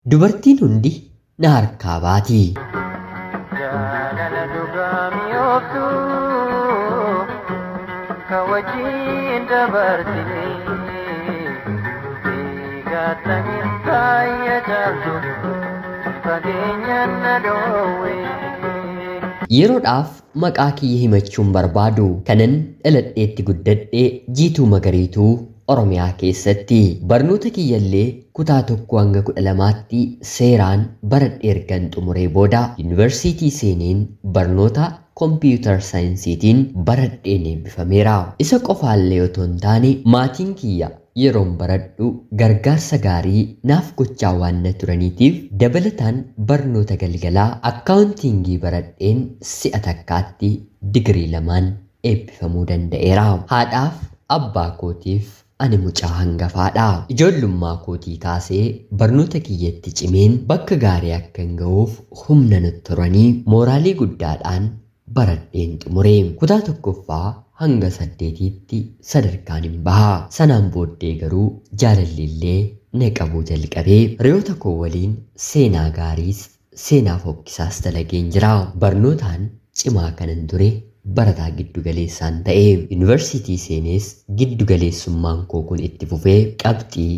Dubartiin hundi na harkaa baati. Jaalala dhugaa mi'ooftu ka wajjin dabarsine eegattanii faaya caaltu fageenyaan na dhoowwe. Yeroodhaaf maqaa kiyya himachuun barbaadu kanan dhaladheetti guddadhee Jiituu Magariituu Oromiyaa keessatti barnoota kiyyallee kutaa 1 hanga 12tti seeraan baradhee ergan xumuree booda yuunivarsiitii seeneen barnoota kompiiyuutar saayinsiitiin baradheen eebbifameera. Isa qofaallee otoo hin taane maatiin kiyya yeroon baradhu gargaarsa gaarii naaf gochaa waan na turaniitiif dabalataan barnoota galgalaa akkaawuntiingii baradheen si'a takkaatti digirii 2 eebbifamuu danda'eera. Haadhaaf abbaa kootiif ani mucaa hangafaadha. Ijoollummaa kootii kaasee barnoota kiyyatti cimeen bakka gaarii akka hin ga'uuf humna natti turanii mooraalii guddaadhaan baradheen xumure. Kutaa 1ffaa hanga 8tti sadarkaan hin baha. Sanaan booddee garuu jaalalli illee na qabuu jalqabee hiriyoota koo waliin seenaa gaariis seenaa fokkisaas dalageen jira. Barnootaan cimaa kanan ture barataa giddugaleessaan ta'e. Yuunivarsiitii seenees giddugaleessummaan koo kun itti fufee qabxii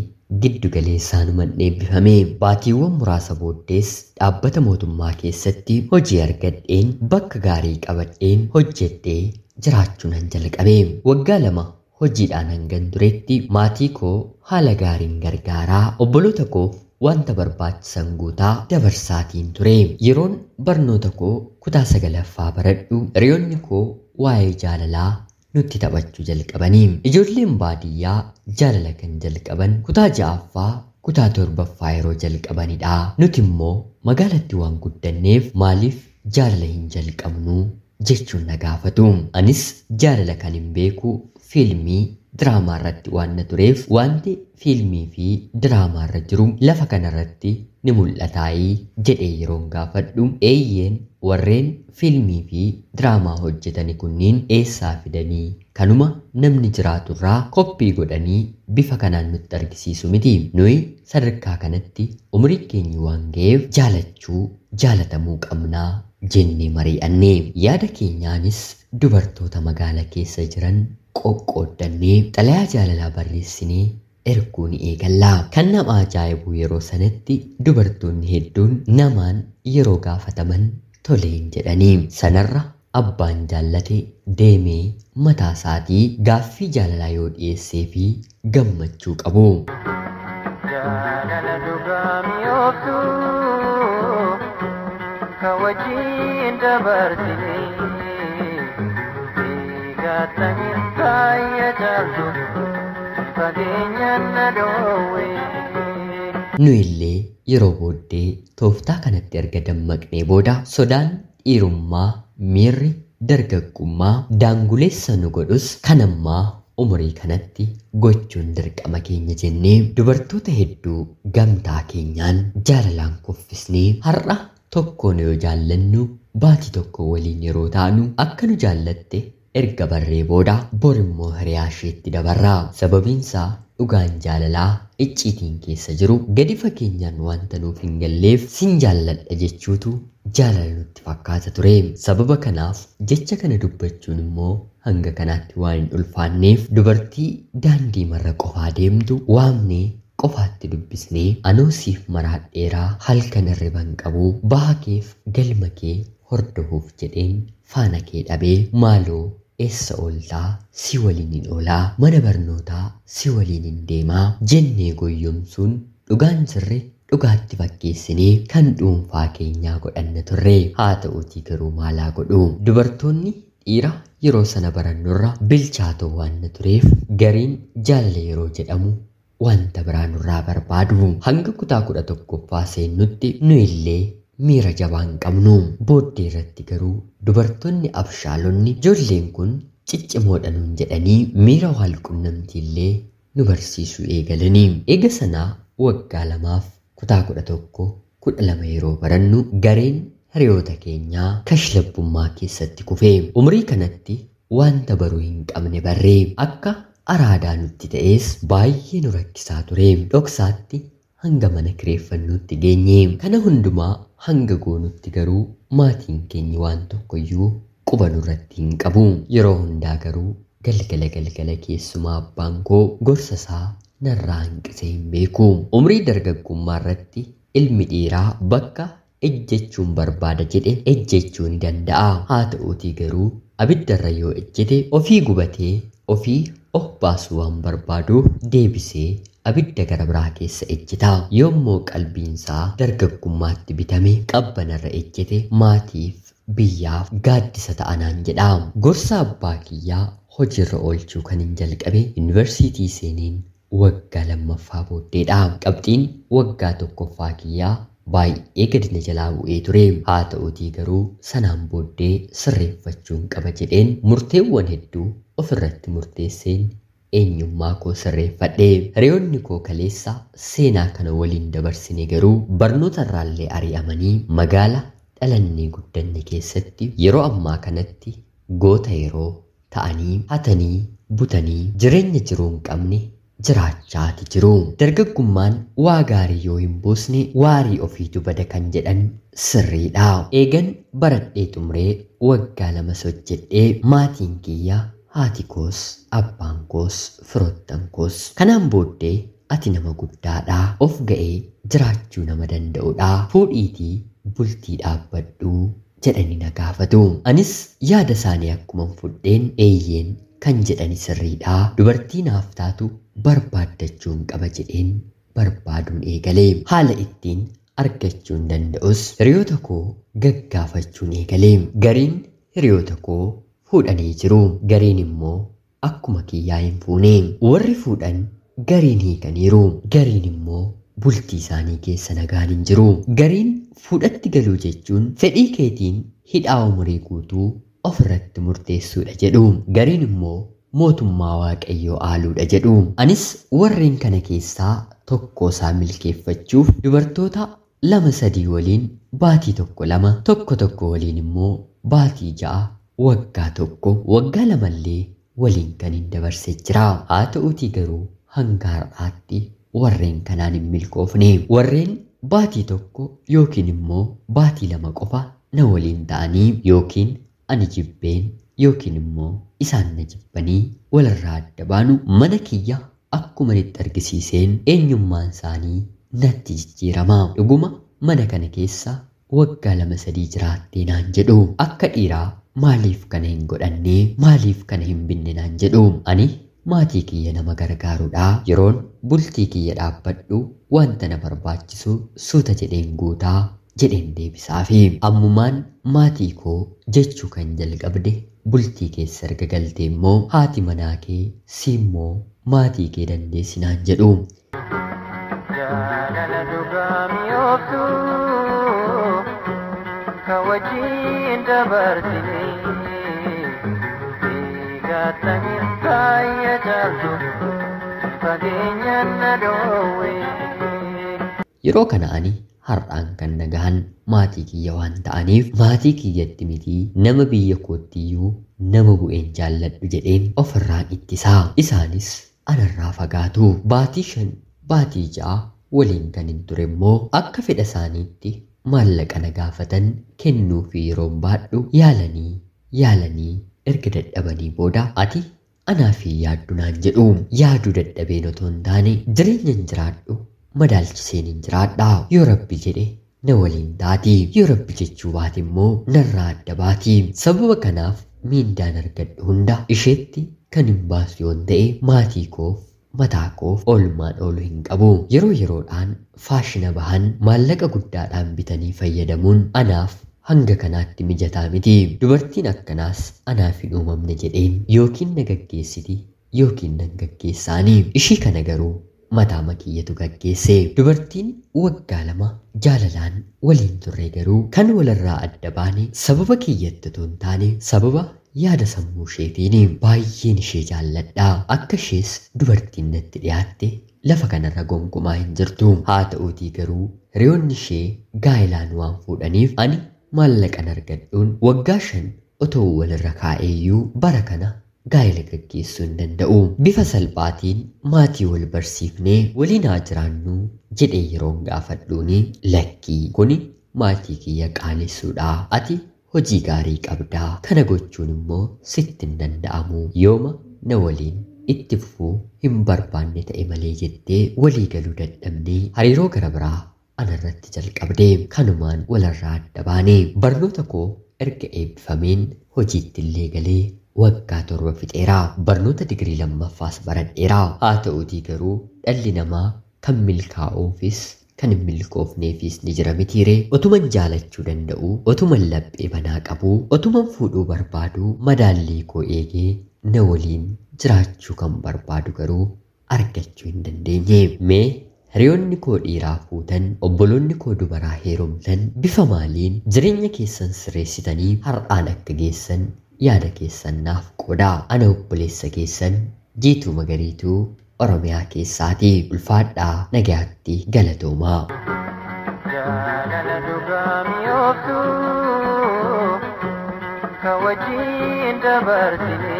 giddugaleessaanuman eebbifame. Baatiiwwan muraasa booddees dhaabbata mootummaa keessatti hojii argadheen bakka gaarii qabadheen hojjedhee jiraachuu nan jalqabe. Waggaa 2 hojiidhaan hangan turetti maatii koo haala gaariin gargaaraa obboloota koof wanta barbaachisan guutaa dabarsaatiin ture. Yeroon barnoota koo kutaa 9ffaa baradhu hiriyoonni koo waa'ee jaalalaa nutti taphachuu jalqabanii. Ijoolleen baadiyyaa jaalala kan jalqaban kutaa 6ffaa kutaa 7ffaa yeroo jalqabanidha. Nuti immoo magaalatti waan guddanneef maaliif jaalala hin jalqabnu jechuun na gaafatu. Anis jaalala kan hin beeku fiilmii diraamaa irratti waan na tureef wanti fiilmii fi diraamaa irra jiru lafa kanarratti ni mul'ataayii jedhee yeroon gaafadhu eeyyeen warreen fiilmii fi diraamaa hojjetani kunniin eessaa fidanii kanuma namni jiraaturraa koppii godhanii bifa kanaan nutti argisiisu miti. Nuyi sadarkaa kanatti umurii keenya waan ga'eef jaalachuu jaalatamuu qabnaa jennee mari'anne. Yaada keenyaanis dubartoota magaala keessa jiran qoqqooddannee xalayaa jaalalaa barreessinee erguu ni eegalla. Kan nama ajaa'ibu yeroo sanatti dubartoonni hedduun namaan yeroo gaafataman toleen jedhanii. Sanarra abbaan jaallate deemee mataa isaatii gaaffii jaalalaa yoo dhiyeessee fi gammachuu qabu. Jaalala dhugaa mi'ooftu ka wajjin dabarsine eegattanii faaya caaltu fageenyaan na dhoowwe. Nu illee yeroo booddee tooftaa kanatti erga dammaqnee booda sodaan dhiirummaa miirri dargaggummaa daanguleessa nu godhus kan ammaa umurii kanatti gochuun dirqama keenya jennee dubartoota hedduu gamtaa keenyaan jaalalaan kuffisnee har'a tokkoon yoo jaallannu baatii tokko waliin yeroo taanu akka nu jaallatte erga barree booda borimmoo hiriyaa isheetti dabarra. Sababiinsaa dhugaan jaalalaa icciitiin keessa jiru gadi fageenyaan wanta nuuf hin galleef sin jaalladha jechuutu jaalala nutti fakkaata ture. Sababa kanaaf jecha kana dubbachuun immoo hanga kanaatti waan hin ulfaanneef dubartii daandii marra qofaa deemtu waamnee qofaatti dubbisnee anoo siif maraadheeraa halkan hirriba hin qabu baha keef galma kee hordofuuf jedheen faana kee dhabee maaloo eessa ooltaa si waliin hin oolaa mana barnootaa si waliin hin deemaa jennee goyyomsuun dhugaan sirri dhugaatti fakkeessinee kan dhuunfaa keenyaa godhanna turre. Haa ta'uutii garuu maalaa godhu dubartoonni dhiira yeroo sana barannurra bilchaatoo waan na tureef gariin jaalala yeroo jedhamu wanta biraa nurraa barbaadu. Hanga kutaa 11ffaa seennutti nu illee miira jabaa hin qabnu. Booddee irratti garuu dubartoonni abshaalonni ijoolleen kun ciccimoodha nuun jedhanii miira wal qunnamtii illee nu barsiisuu eegalanii. Eega sanaa waggaa 2 kutaa 11 12 yeroo barannu gareen hiriyoota keenyaa kashlabbummaa keessatti kufee umurii kanatti wanta baruu hin qabne barree akka araadaa nutti ta'es baay'ee nu rakkisaa ture. Dhoksaatti hanga mana kireeffannuutti geenye. Kana hundumaa hanga goonutti garuu maatiin keenya waan tokkoyyuu quba nurratti hin qabu. Yeroo hundaa garuu galgala galgala keessumaa abbaan koo gorsa isaa narraa hanqisee hin beeku. Umrii dargaggummaa irratti ilmi dhiiraa bakka ejjechuun barbaada jedhe ejjechuu ni danda'a. Haa ta'uutii garuu abiddarra yoo ejjete ofii gubatee ofii of baasuu waan barbaaduuf deebisee abidda gara biraa keessa ejjeta. Yommuu qalbiinsaa dargaggummaatti bitame qabbanarra ejjete maatiif biyyaaf gaaddisa ta'anaan jedha. Gorsa abbaa kiyyaa hojiirra oolchuu kan hin jalqabe yuunivarsiitii seeneen waggaa lammaffaa booddeedha. Qabxiin waggaa tokkoffaa kiyyaa baay'ee gadi na jalaa bu'ee ture. Haa ta'uutii garuu sanaan booddee sirreeffachuun qaba jedheen murteewwan hedduu ofirratti murteesseen eenyummaa koo sirreeffadhe. Hiriyoonni koo kaleessa seenaa kana waliin dabarsine garuu barnoota irraallee ari'amanii magaala dhalannee guddanne keessatti yeroo ammaa kanatti goota yeroo ta'anii hatanii butanii jireenya jiruu hin qabne jiraachaati jiru. Dargaggummaan waa gaarii yoo hin buusne waarii ofiitu bada kan jedhan sirriidha. Eegan baradhee xumuree waggaa 2 hojjedhee maatiin kiyya haati koos abbaan koos firoottan koos kanaan booddee ati nama guddaadha, of ga'ee jiraachuu nama danda'udha, fuudhiitii bultii dhaabbadhu jedhanii na gaafatu. Anis yaada isaanii akkuma fudheen eeyyeen kan jedhani sirriidha, dubartii naaf taatu barbaaddachuun qaba jedheen barbaaduun eegalee. Haala ittiin argachuun danda'us hiriyoota koo gaggaafachuun eegalee. Gariin hiriyoota koo fuudhanii jiru, gariin immoo akkuma kiyyaa hin fuune. Warri fuudhan gariin hiikaniiru, gariin immoo bultii isaanii keessa nagaan hin jiru. Gariin fuudhatti galuu jechuun fedhii keetiin hidhaa umurii guutuu ofirratti murteessuudha jedhu. Gariin immoo mootummaa Waaqayyoo aaluudha jedhu. Anis warreen kana keessaa tokko isaa milkeeffachuuf dubartoota 2 3 waliin baatii 1 2, 1 1 waliin immoo baatii 6, waggaa 1, waggaa 2 illee waliin kan hin dabarse jira. Haa ta'uutii garuu hanga har'aatti warreen kanaan hin milkoofne. Warreen baatii 1 yookiin immoo baatii 2 qofa na waliin ta'anii yookiin ani jibbeen yookiin immoo isaan na jibbanii walirraa adda baanu mana kiyya akkuma itti argisiiseen eenyummaan isaanii natti jijjiirama. Dhuguma mana kana keessa waggaa 2 3 jiraattee naan jedhu. Akka dhiiraa maaliif kana hin godhanne, maaliif kana hin binne naan jedhu. Ani maatii kiyya nama gargaaruudha. Yeroon bultii kiyya dhaabbadhu wanta na barbaachisu suuta jedheen guutaa jedheen deebisaafi. Ammumaan maatii koo jechuu kan jalqabde bultii keessa erga galtee immoo haati manaa kee si immoo maatii kee dandeessi naan jedhu. Jaalala dhugaa mi'ooftu ka wajjin dabarsine eegattanii baay'ee caaltu fageenyaan na dhoowwe. Yeroo kana ani har'aan kan nagahan maatii kiyya waan ta'aniif maatii kiyyatti mitii nama biyya koottiyyuu nama bu'een jaalladhu jedheen ofirraan ittisaa. Isaanis anarraa fagaatu. Baatii 5 baatii 6 waliin kan hin ture immoo akka fedha isaaniitti maallaqa na gaafatan kennuu fi yeroon baadhu yaalanii yaalanii erga dadhabanii booda ati anaaf hin yaaddu naan jedhu. Yaaduu dadhabeen otoo hin taane jireenya hin jiraadhu madaalchiseen hin jiraadha. Yoo Rabbi jedhe na waliin taati, yoo Rabbi jechuu baate immoo narraa adda baati. Sababa kanaaf miindaan argadhu hunda isheetti kan hin baasu yoon ta'e maatii koof mataa koof oolmaan oolu hin qabu. Yeroo yeroodhaan faashina bahan maallaqa guddaadhaan bitanii fayyadamuun anaaf hanga kanaatti mijataa miti. Dubartiin akkanaas anaaf hin uumamne jedheen yookiin na gaggeessiti yookiin nan gaggeessaani. Ishii kana garuu mataa makiyyatu gaggeesse. Dubartiin waggaa 2 jaalalaan waliin turre garuu kan walirraa adda baane sababa kiyyatti otoo hin taane sababa yaada sammuu isheetiin. Baay'een ishee jaalladha. Akka ishees dubartiin natti dhiyaatte lafa kanarra gonkumaa hin jirtu. Haa ta'uutii garuu hiriyoonni ishee gaa'ilaan waan fuudhaniif ani maallaqan argadhuun waggaa 5 otoo walirra kaa'eeyyuu bara kana gaa'ela gaggeessuu hin danda'u. Bifa salphaatiin maatii wal barsiifnee waliin haa jiraannu jedhee yeroon gaafadhuuni lakkii kuni maatii kiyya qaanessuudha. Ati hojii gaarii qabdaa. Kana gochuun immoo sitti hin danda'amu. Yooma na waliin itti fufuu hin barbaanne ta'e malee jettee walii galuu dadhabnee hariiroo gara biraa anarratti jalqabdee kanumaan walarraa adda baane. Barnoota koo erga eebbifameen hojiitti illee galee waggaa 7 fixeera. Barnoota digirii lammaffaas baradheera. Haa ta'uutii garuu dhalli namaa kan milkaa'uufis kan hin milkoofneefis ni jira mitiiree. Otuman jaalachuu danda'u, otuman laphee banaa qabu, otuman fuudhuu barbaadu, madaallii koo eegee na waliin jiraachuu kan barbaadu garuu argachuu hin dandeenye. Mee hiriyoonni koo dhiiraa fuutan, obboloonni koo dubaraa heerumtan bifa maaliin jireenya keessan sirreessitanii har'aan akka geessan yaada keessan naaf qoodaa. Ana obboleessa keessan Jiituu Magariituu Oromiyaa keessaati. Ulfaadhaa, nagayaatti, galatoomaa. Jaalala dhugaa mi'ooftu ka wajjin dabarsine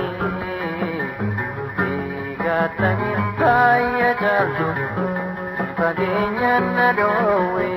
eegattanii baay'ee caaltu fageenyaan na dhoowwe.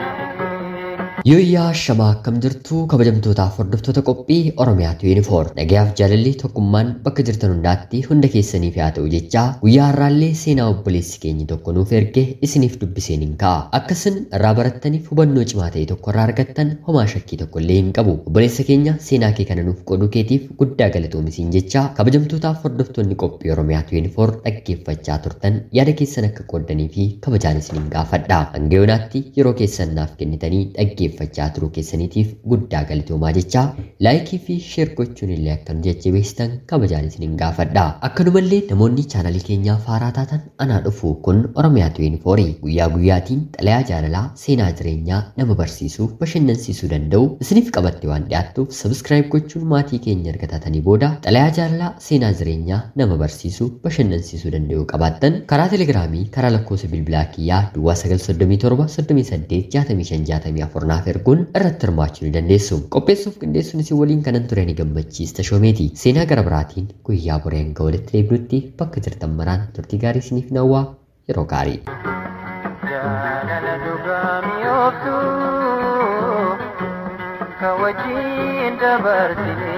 Yooyyaa shamaa akkam jirtu kabajamtootaaf hordoftoota qophii Oromiyaatu Yuunifoor. Nagayaaf jaalalli tokkummaan bakka jirtan hundaatti hunda keessaniif haa ta'u jechaa guyyaa har'aallee seenaa obboleessi keenya tokko nuuf erge isiniif dubbiseen hin ka'a. Akkasin irraa barattaniif hubannoo cimaa ta'e tokko irraa argattan homaa shakkii tokko illee hin qabu. Obboleessa keenya seenaa kee kana nuuf qooduu keetiif guddaa galatoomi jechaa kabajamtootaaf hordoftoonni qophii Oromiyaatu Yuunifoor dhaggeeffachaa turtan yaada keessan akka qooddanii fi kabajaan isiniin gaafadha. Hanga yoonaatti yeroo keessan naaf kennitanii dhaggeeffachaa turuu keessaniitiif guddaa galatoomaa jechaa laayikii fi sheer gochuun illee akka nu jajjabeessitan kabajaan isiniin gaafadha. Akkanumallee namoonni chaanalii keenyaa haaraa taatan anaa dhufu kun Oromiyaatu Yuunifoorii guyyaa guyyaatiin xalayaa jaalalaa seenaa jireenyaa nama barsiisuuf bashannansiisuu danda'u isiniif qabatte waan dhiyaattuuf sabskiraayib gochuun maatii keenya erga taatanii booda xalayaa jaalalaa seenaa jireenyaa nama barsiisuuf bashannansiisuu danda'u qabaattan karaa telegiraamii karaa lakkoofsa bilbilaa kiyyaa duwwaa 937 38 65 64 naaf erguun irratti hirmaachuu ni dandeessu. Qopheessuuf qindeessuun isin waliin kanan ture ni gammachiista shoomeeti. Seenaa gara biraatiin guyyaa boree hanga walitti deebinutti bakka jirtan maraan turtii gaarii isiniif hawwaa yeroo gaarii. Jaalala dhugaa mi'ooftu ka wajjin dabarsine.